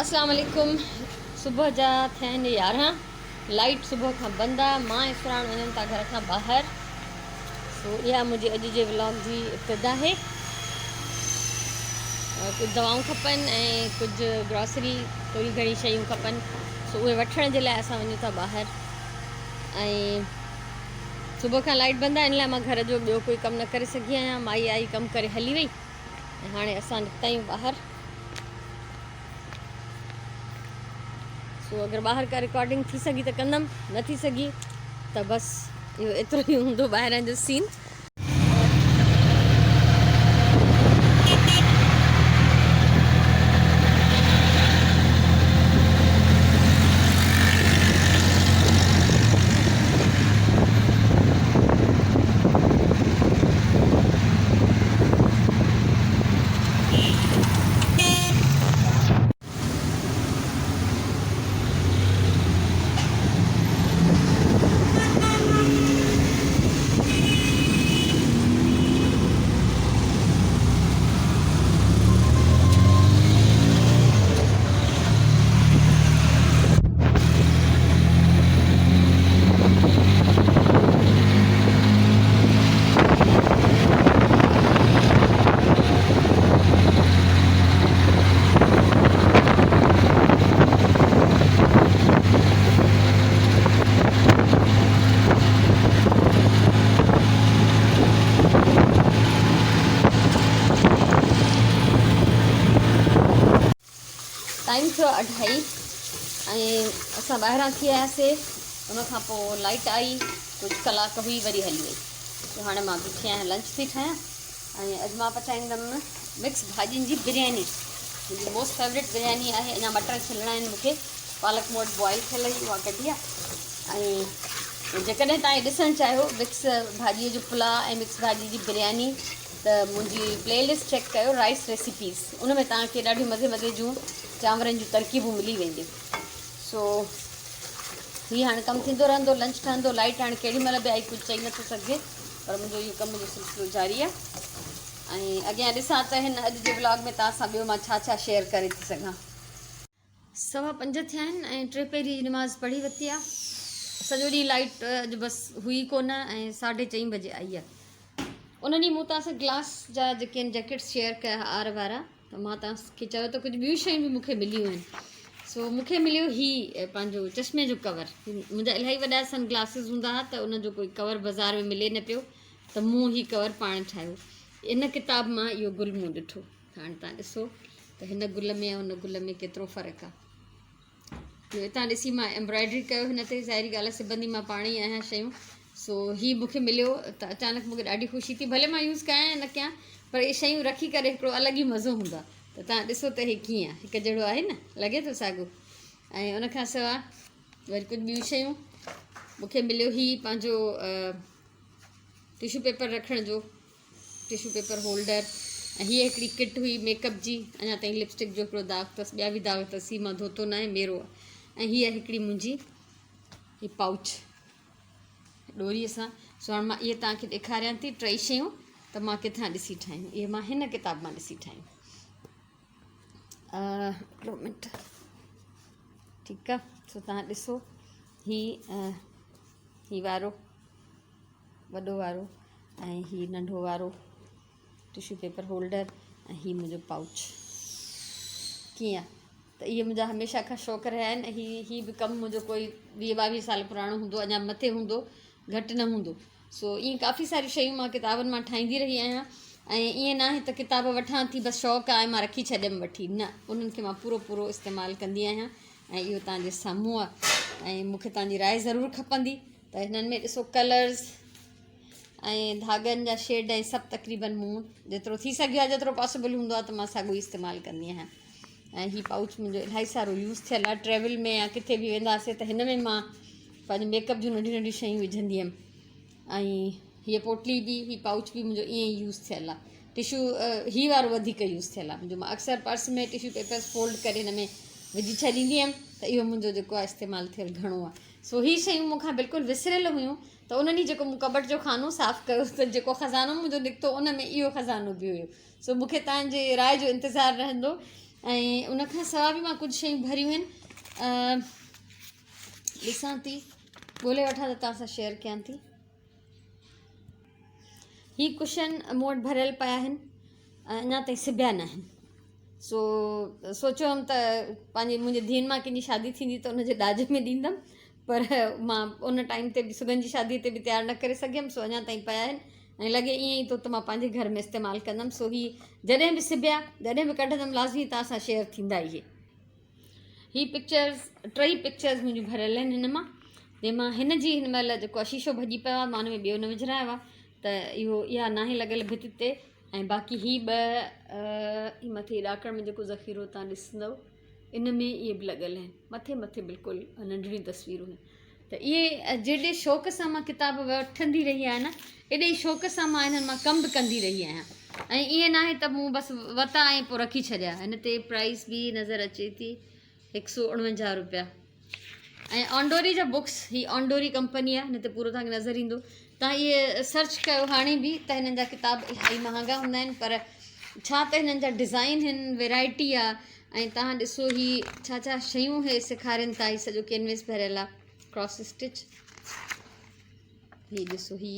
اسلام عليڪم صبح جا ٿيا آهن 11 لائيٽ صبح کان بند آ مان ۽ سراڻ وڃن ٿا گهر کان ٻاهر سو اها منهنجي اڄ جي ولاگ جي ابتدا آهي ڪجهه دوائون کپن ۽ ڪجهه گراسري ٿوري گهڻي شيون کپن سو اهي وٺڻ جي لاء اسان وڃون ٿا ٻاهر ۽ صبح کان لائيٽ بند آهي ان لاء مان گهر جو ٻيو ڪوئي ڪم نه ڪري سگهي آهيان مائي آئي ڪم ڪري هلي وئي ۽ هاڻي اسان نڪتا آهيون ٻاهر سو اگر ٻاهر ڪا رڪارڊنگ ٿي سگهي ته ڪندم نه ٿي سگهي ته بس اهو ايترو ئي هوندو ٻاهران جو سين. ٽائيم ٿيو آهي اڍائي ۽ اسان ٻاهران ٿي آياسي ان کان پوء لائٽ آئي ڪجهه ڪلاڪ هئي وري هلي وئي سو هاڻي مان بيٺي آهيان لنچ ٿي ٺاهيان ۽ اڄ مان پچائيندم مڪس ڀاڄين جي برياني منهنجي موسٽ فيوريٽ برياني آهي اڃا مٽر ڇلڻا آهن مونکي پالڪ مون وٽ بوائل ٿيل هئي اها ڪڍي آهي ۽ جيڪڏهن توهان ڏسڻ چاهيو مڪس ڀاڄي جو پلاء ۽ مڪس ڀاڄي جي برياني ته منهنجي پلي لسٽ چيڪ ڪيو رائس ريسيپيز ان ۾ توهان کي ڏاڍيون مزي مزي جون چانورن جون ترڪيبون ملي وينديون سو هي هاڻي ڪم ٿيندو رهندو لنچ ٺهندو لائٽ هاڻي ڪهڙي مهل به آئي ڪجهه چئي نٿو سگهجي پر منهنجو اهو ڪم جو سلسلو جاري آهي ۽ اڳيان ڏسان ته هن اڄ جي ولاگ ۾ توهان سان ٻيو مان ڇا ڇا شيئر ڪري ٿي سگهان. 5:15 ٿيا آهن ۽ ٽي پهري جي نماز پڙهي ورتي آهي. سڄو ڏينهن لائيٽ اڄ بس هئي ڪونه ۽ 4:30 بجي آئي آهي. ان ڏينهن مون توهان سان گلاس جا جيڪي آهن جيڪيٽس شيئر ڪيا آر وارا ته مان توهان کي چيو ته ڪجهه ٻيون شيون به مون کي مليون آهن. سو مون کي مليو هي پنهنجو چشمي جو ڪور. منهنجا الاهي وڏا سن گلاسز هوندا هئا ته ان جو ڪوئي ڪور بازار ۾ ملي نه پيو ته مون هي ڪور پاڻ ٺاهيو. ان ڪتاب مان اهو گل مون ڏٺو. هاڻي توهان ڏسو ته هن گل ۾ ۽ هن گل ۾ ڪيترو فرق آهي. اهو هتان ڏسي مان ايمبرائڊري ڪيو هن تي ظاهري ڳالهه آهي سبندي مان پاڻ ئي آهيان شيون سو هي مون کي مليو ته اچانڪ مون کي ڏاڍي خوشي ٿي ڀلي مان يوز ڪيان يا نه ڪيان پر اهي شيون رکي ڪري هڪڙو الڳ ئي مزو هوندو آهي ته توهان ڏسو ته هي ڪيئن آهي هڪ جهڙو آهي نه لڳي ٿو ساڳو ۽ ان کان سواء وري ڪجهه ٻيون شيون مون کي مليو هي پنهنجو ٽشو پيپر رکڻ جو ٽشو پيپر هولڊر ۽ هيء هڪڙي ڪٽ هئي ميڪ اپ جي اڃا تائين لپسٽڪ جو هڪڙو داغ اٿس ٻيا به داغ اٿس هي مان ڌوتو ناهي ميرو آهي ۽ هيء هڪڙي منهنجي هي پائوچ ڏوريء سان سو هاڻي مان اهي توهان کي ڏيکاريان ٿي ٽئي شيون ته مان ڪٿان ڏسي ٺاهيون اهي مان هن ڪتاب مان ڏسي ٺاهيون هڪڙو منٽ ٺيڪ آهي سو توهان ڏسو هي هي وارو وڏو وارو ۽ هي ننڍو وارو ٽشو پيپر هولڊر ۽ هي منهنجو پائوچ ڪيئن ته اهي منهنجا هميشه کان شوق رهيا آهن ۽ هي هي به ڪم منهنجو ڪوئي 20 22 سال پراڻو هوندو اڃا مٿي هوندو گهٽ نه هوندو سو ائين ڪافي ساريون شيون مان ڪتابن مان ٺاهيندي رهي آهيان ۽ ائين ناهي ته ڪتاب وٺان ٿي بس شوق آهي مان رکي ڇڏيم وٺي نه انهن کي مان پورو پورو استعمال ڪندي آهيان ۽ اهو توهان جي سامهون آهي ۽ مون کي توهان جي راء ضرور کپندي ته هنن ۾ ڏسو ڪلرز ۽ ڌاڳن جا شيڊ ۽ سڀ تقريبن مون جيترو ٿي سگهيو آهي جيترو پاسيبل هوندو آهي ته مان ساڳو ئي استعمال ڪندي آهيان ۽ هي پائوچ منهنجو الاهي سارو يوز ٿيل آهي ٽريول ۾ يا ڪٿي به وينداسي ته هن ۾ مان پنهنجي ميڪ اپ جون ننڍيون ننڍيون شيون وجهندي هيم ۽ هيء پوٽلي به هي پائوچ به منهنجو ائين ئي يوز ٿيل آهي ٽشو هي وارو وڌيڪ يوز ٿيل آهي منهنجو مان اڪثر پرس ۾ ٽشو پيپرس فولڊ ڪري هن ۾ وجهي ڇڏيندي هيم ته اهو منهنجو جيڪو آهي استعمال ٿيل گهڻو آهي سو هي شيون مون کان بلڪل وسريل هيون ته ان ڏينهن جيڪو مون ڪٻٽ جو خانو صاف ڪيو ته جيڪو خزانو منهنجو نڪتو ان ۾ اهو خزانو به هيو سو مون کي توهان جي راء جو انتظار رهندو ۽ ان کان سواء به مان ڪجهه شيون ڀريون آهن ڏسان ٿي ڳولي وٺان ته توهان سان شيئر ڪيان ٿي. هي ڪشن مون وٽ ڀريل پيا آهن ۽ اڃا تائين سبيا نه آهن سو سوچيو هئم ته پنهنجي منهنجي ڌيئن مان ڪنهن جي شادي ٿيندي ته ان جي ڏاج ۾ ڏيندم پر مان ان ٽائيم تي به سگن جي شادي تي به تيار نه ڪري سگهيم سو اڃا تائين پيا آهن ۽ لڳي ائين ئي ٿو ته مان پنهنجي گهر ۾ استعمال ڪندم سو هي جڏهن به سبيا جڏهن به ڪڍندم لازمي توهان سان شيئر ٿيندا اهي هي پڪچرز ٽئي پڪچرز منهنجون ڀريل آهن هن مان جنهن مان هن جي هن مهل جيڪو آهي شيشو ڀڄي پيو آهي مان هن ۾ ٻيو نه وجهرايو آهي ته اهو اها ناهي لڳل ڀت تي ۽ باقي هي ٻه هي مٿي ڏاڪڻ ۾ جيڪو ذخيرو تان ڏسندو ان ۾ اهي به لڳل آهن مٿي مٿي بلڪل ننڍڙيون تصويرون آهن ته اهي جيڏي شوق سان مان ڪتاب وٺندي رهي آهيان نه ايڏي ئي شوق سان مان انهن مان ڪم به ڪندي رهي آهيان ۽ ائين ناهي ته مون بس وتا ۽ پوء رکي ڇڏيا. هن تي پرائس به نظر اچي ٿي هڪ سو اڻونجاهه روپيا ۽ آنڊوري جا بڪس هي آنڊوري ڪمپني آهي هن تي پورو توهان کي نظر ايندو توهان اهي سرچ ڪيو هاڻي به ته هنن جا ڪتاب الاهي مهانگا هوندا آهن پر ڇا ته هنن جا ڊزائن هن ويرائٽي آهي ۽ توهان ڏسو هي ڇا ڇا شيون هي سيکارين ٿا هي سڄو ڪينوس ڀريل آهي ڪراس اسٽچ هي ڏسو هي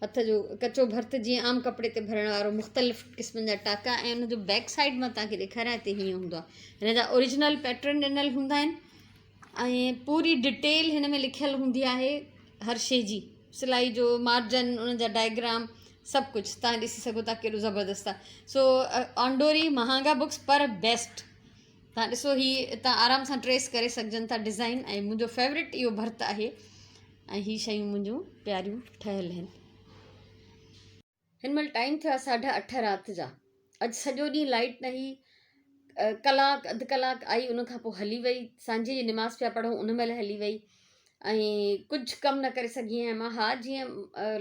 هٿ جو ڪچو ڀرت جيئن عام ڪپڙي تي ڀرڻ وارو مختلف قسمن جا ٽاڪا ۽ ان جو بيڪ سائيڊ مان توهان کي ڏيکاريان هتي هيئن هوندو آهي هن جا اوريجنل پيٽرن ڏنل هوندا آهن ۽ پوري ڊيٽيل هن ۾ لکيل هوندي آهي هر شي جي سلائي جو مارجن ان جا ڊائگرام سڀ ڪجهه تان ڏسي سگهو ٿا ڪيڏو زبردست آهي سو آنڊوري مهانگا بڪس پر بيسٽ تان ڏسو هي تان آرام سان ٽريس ڪري سگهجن ٿا ڊزائن ۽ منهنجو فيورٽ اهو ڀرت آهي ۽ هي شيون منهنجون پياريون ٺهيل آهن. هن مهل ٽائيم ٿيو آهي ساڍا اٺ رات جا اڄ سڄو ڏينهن لائيٽ نه هئي ڪلاڪ اڌ ڪلاڪ آئي ان کان پوء هلي وئي سانجهي جي نماز پيا پڙهون ان مهل هلي وئي ۽ ڪجهه ڪم نه ڪري سگهي آهيان مان ها جيئن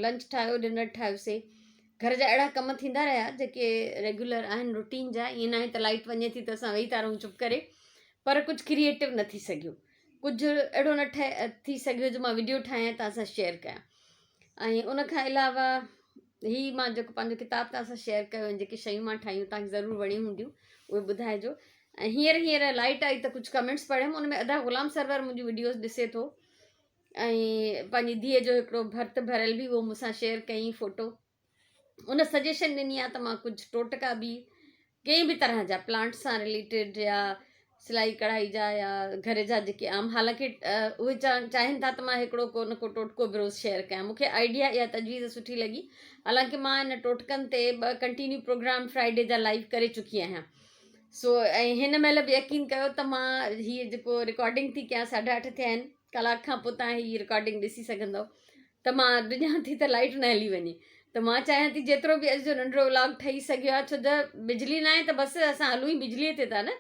لنچ ٺاهيو ڊنر ٺاهيوسي گهر جا اهڙا ڪم ٿيندا رهيا جيڪي ريگيولر آهن روٽين جا ائين ناهي ته لائيٽ وڃي ٿي ته اسان ويهي ٿا رهون چپ ڪري پر ڪجهه ڪريئيٽو نه ٿي سگهيو ڪجهه اهڙو نه ٺهي ٿي سگهيو جو مان وڊيو ٺاهيان توهان سان شيئر ڪيان ۽ ان کان علاوه هي مان جيڪو پنهنجو ڪتاب توهان سان شيئر ڪيو ۽ جيڪي شيون مان ٺاهيون توهان کي ضرور وڻيون هونديون اهي ٻڌائجو ۽ هينئر هينئر لائٽ آئي ته ڪجهه ڪمينٽس پڙهيم ان ۾ ادا غلام سرور منهنجون وڊيوز ڏسي ٿو ۽ پنهنجي ڌيء جو هڪڙو ڀرت ڀريل به اهو مون سان شيئر ڪيائين فوٽو ان سجيشن ڏني آهي ته مان ڪجهه ٽوٽڪا به ڪنهن به طرح جا پلانٽس سان رليٽيڊ يا سلائي ڪڙهائي جا يا گهر جا جيڪي عام حالانڪه اهي چاهين ٿا ته مان هڪڙو ڪو نه ڪو ٽوٽڪو به روز شيئر ڪيان مونکي آئيڊيا يا تجويز سٺي لڳي حالانڪه مان ان ٽوٽڪن تي ٻه ڪنٽينيو پروگرام فرائيڊي جا لائيو ڪري چڪي آهيان سو ۽ هن مهل به يقين ڪيو ته مان هي جيڪو رڪارڊنگ ٿي ڪيان ساڍا اٺ ٿيا آهن ڪلاڪ کان پوء تان هي رڪارڊنگ ڏسي سگهندو ته مان ڊڄان ٿي ته لائيٽ نه هلي وڃي ته مان چاهيان ٿي جيترو به اڄ جو ننڍڙو ولاگ ٺهي سگهيو آهي ڇو ته بجلي نه آهي ته بس اسان هلون ئي بجلي تي ٿا نه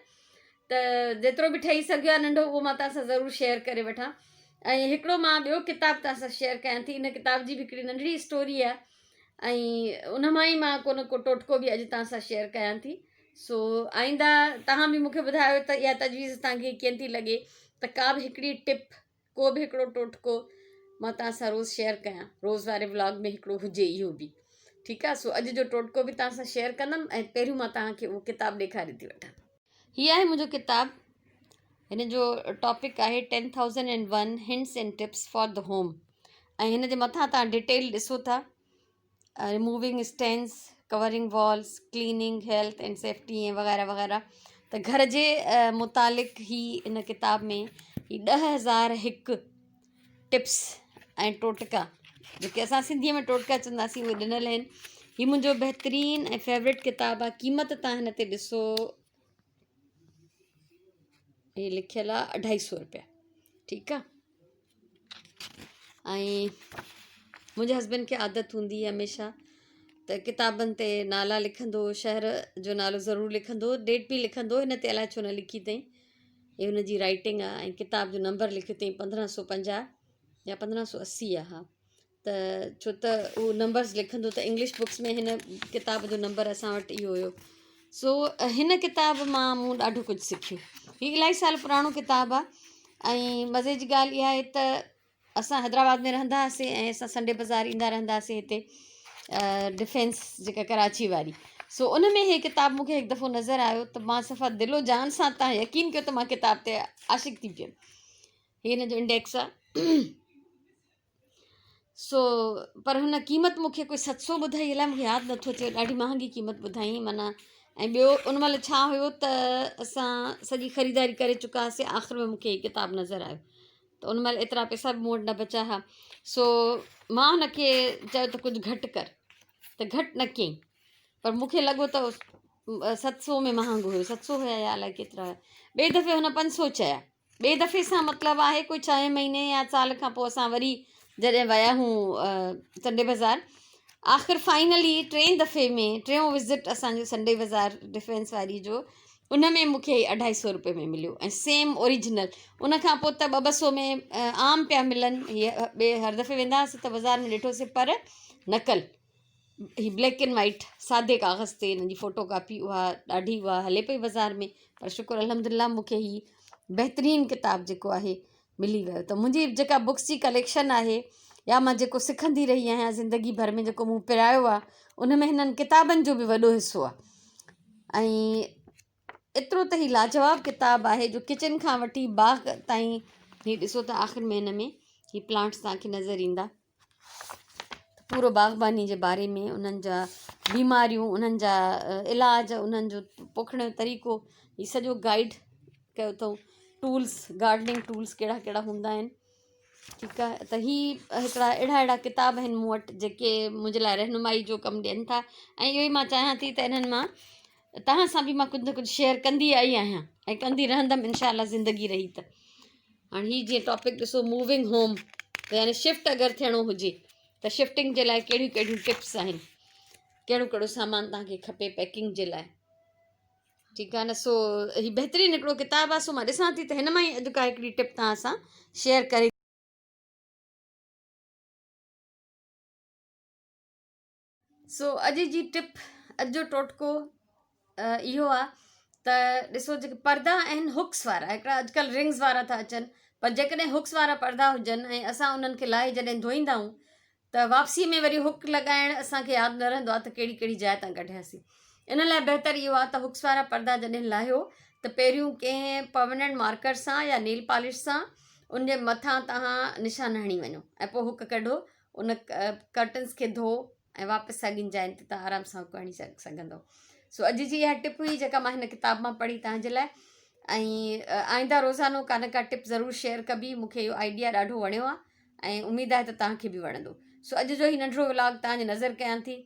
ته جيترو به ٺهي سگهيو آهي ننڍو اهو مان توهان سان ضرور شيئر ڪري وٺان ۽ هڪڙو مان ٻيو ڪتاب توهان سان شيئر ڪيان ٿي ان ڪتاب جي به هڪڙي ننڍڙي اسٽوري آهي ۽ ان مان ئي مان ڪو نه ڪو ٽوٽڪو به اڄ توهان سان شيئر ڪيان ٿي سو آئنده توهان به مونکي ٻڌايو ته اها تجويز توهان کي ڪيئن ٿي لڳي ته ڪا به هڪڙي ٽپ ڪو به هڪڙو ٽوٽڪو مان توهان سان روز شيئر ڪيان روز واري ولاگ ۾ هڪڙو هجي اهو به ٺيڪ آ سو اڄ جو ٽوٽڪو به توهان سان شيئر ڪندم ۽ پهريون مان توهان کي اهو ڪتاب ڏيکاري ٿي وٺان. هي آهي منهنجو ڪتاب هن جو ٽاپڪ آهي ten thousand and one hints and tips for the home ۽ هن جي مٿان توهان ڊيٽيل ڏسو ٿا removing stains covering walls cleaning health and safety ۽ وغيره وغيره ته گهر جي متعلق هي ان ڪتاب ۾ هي 10001 ٽپس ۽ ٽوٽڪا جيڪي اسان سنڌيء ۾ ٽوٽڪا چونداسين اهي ڏنل آهن هي منهنجو بهترين ۽ فيورٽ ڪتاب آهي قيمت تان هن تي ڏسو هي لکيل آهي اڍائي سو روپيا ٺيڪ آهي ۽ منهنجي هسبينڊ کي عادت هوندي هئي هميشه ته ڪتابن تي نالا لکندو هو شهر جو نالو ضرور لکندو هو ڊيٽ به لکندو هو هن تي الائي ڇو نه لکي اٿئي هي هن جي رائٽنگ آهي ۽ ڪتاب جو نمبر لکيو اٿئي 1550 يا 1580 آهي ها ته ڇو ته اهو نمبرز لکندو ته انگلش بڪس ۾ هن ڪتاب جو نمبر اسان وٽ اهو هيو سو هن ڪتاب مان مون ڏاڍو ڪجهه سکيو هي الاهي سال پراڻو ڪتاب آهي ۽ مزي جي ڳالهه اها آهي ته اسان حيدرآباد ۾ رهندا هئاسين ۽ اسان سنڊي بازار ايندا رهندا هئاسين هتي ڊفينس جيڪا ڪراچي واري سو ان ۾ هي ڪتاب مون کي هڪ دفعو نظر آيو ته مان صفا دل و جان سان تان يقين ڪيو ته مان ڪتاب تي عاشق ٿي پيم. هي هن جو انڊيڪس آ. سو پر هن قيمت مون کي ڪوئي 700 ٻڌائي الائي مون کي ياد نٿو اچي ڏاڍي مهانگي قيمت ٻڌائين معنيٰ ۽ ٻيو ان مهل ڇا هيو ته اسان سڄي خريداري ڪري چڪا هئاسين آخر ۾ مون کي هي ڪتاب نظر آيو ته ان مهل ايترا پئسا به مون وٽ نه بچا هئا سو مان هن کي چيو ته ڪجهه گهٽ ڪر ته گهٽ نه ڪيائين پر مون کي لڳو ته 700 ۾ مهانگو هيو 700 هيا يا الائي ڪيترا هيا ٻئي دفعي هن 500 چيا ٻئي دفعي سان مطلب آهي ڪوئي ڇهين مهيني يا سال کان پوء اسان وري جڏهن ويا هون سنڊي بازار آخر فائنلي ٽئين دفعي ۾ ٽيون وزٽ اسانجو سنڊي بازار ڊفينس واري جو ان ۾ مون کي اڍائي سو روپئي ۾ مليو ۽ سيم اوريجنل ان کان پوء ته ٻه ٻه سو ۾ عام پيا ملن هي ٻئي هر دفعي ويندا هئاسين ته بازار ۾ ڏٺوسين پر نقل هي بليڪ اينڊ وائيٽ سادي ڪاغذ تي هن جي فوٽو ڪاپي اها ڏاڍي اها هلي پئي بازار ۾ پر شڪر الحمد لله مون کي هي بهترين ڪتاب جيڪو آهي ملي ويو ته منهنجي جيڪا بڪس جي ڪليڪشن آهي يا مان جيڪو سکندي رهي آهيان زندگي ڀر ۾ جيڪو مون پرايو آهي ان ۾ هنن ڪتابن جو به وڏو حصو آهي ۽ ايترو ته هي لاجواب ڪتاب آهي جو ڪچن کان وٺي باغ تائين هي ڏسو ته آخر ۾ هن ۾ هي پلانٽس توهان کي نظر ايندا پورو باغباني جي باري ۾ انهن جا بيماريون انهن جا علاج انهن جو پوکڻ جو طريقو هي سڄو گائيڊ ڪيو اٿئون ٽولس گارڊننگ ٽولس ڪهڙا ڪهڙا هوندا آهن ٺيڪ آهي ته هي هڪڙا اهڙا اهڙا ڪتاب آهن مون وٽ جيڪي منهنجي لاء رهنمائي جو ڪم ڏين ٿا ۽ اهو ئي مان چاهيان ٿي ته انهن مان توهان سان به مان ڪجهه نه ڪجهه شيئر ڪندي آئي آهيان ۽ ڪندي رهندم انشاء الله زندگي رهي ته هاڻي هي جيئن ٽاپڪ ڏسو موونگ هوم ته يعني شفٽ اگر ٿيڻو هجي ته شفٽنگ جي لاء ڪهڙيون ڪهڙيون ٽپس آهن ڪهڙو ڪهڙو سامان توهان کي کپي پيڪنگ جي لاء ٺيڪ آهي نه سو هي بهترين هڪڙو ڪتاب آهي سو مان ڏسان ٿي ته هن مان ئي اڄ ڪا هڪڙي ٽپ توهان سان شيئر ڪري سو اڄ جي ٽپ اڄ جو ٽوٽڪو اهو آهي ته ڏسو جيڪي پردا آهن هڪس وارا هڪڙا اڄڪلهه رنگز وارا ٿا اچن پر جيڪڏهن هڪس وارا پردا هجن ۽ اسان انهن کي لاهي جڏهن ڌوئيندا آهيون ته واپسيء ۾ وري هڪ لڳائڻ اسان کي ياد نه رهندو آهي ته ڪهڙي ڪهڙي جاء تان ڪڍياسين. ان لاء بهتر اهو آهي ته هڪس وارا پردا جڏهن لاهيو ته پهريون ڪنهن پرمننٽ مارڪر سان يا نيل پالش سان ان جي مٿان توهان نشان هڻي وڃو ۽ پوء هڪ ڪڍو ان ڪرٽنس کي ڌو ۽ واپس ساڳين جاين تي توهان آرام سان هڪ هڻي سگهندو. سو اڄ جي اها ٽپ هئي جيڪا مان هن ڪتاب مان پڙهي توهان جي لاء ۽ آئنده روزانو ڪا نه ڪا ٽپ ضرور شيئر ڪبي مون کي اهو آئيڊيا ڏاڍو وڻيو آهي. ۽ اميد آهي ته توهان کي به وڻندو. سو اڄ جو هي ننڍڙو ولاگ توهان جي نظر ڪيان ٿي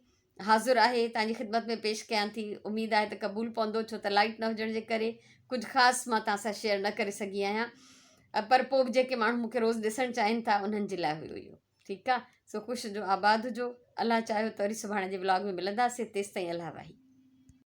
حاضر آهي توهان جي خدمت ۾ پيش ڪيان ٿي اميد آهي ته قبول پوندو ڇو ته لائيٽ نه هجڻ جي ڪري ڪجهه خاص مان توهان سان شيئر نه ڪري سگهي آهيان پر پوء به جيڪي ماڻهو مون کي روز ڏسڻ چاهين ٿا انهن جي لاء هيو اهو ٺيڪ آهي سو خوش هجو آباد هجو الله چاهيو ته وري سڀاڻي جي ولاگ ۾ ملنداسين تيستائين الله واهي.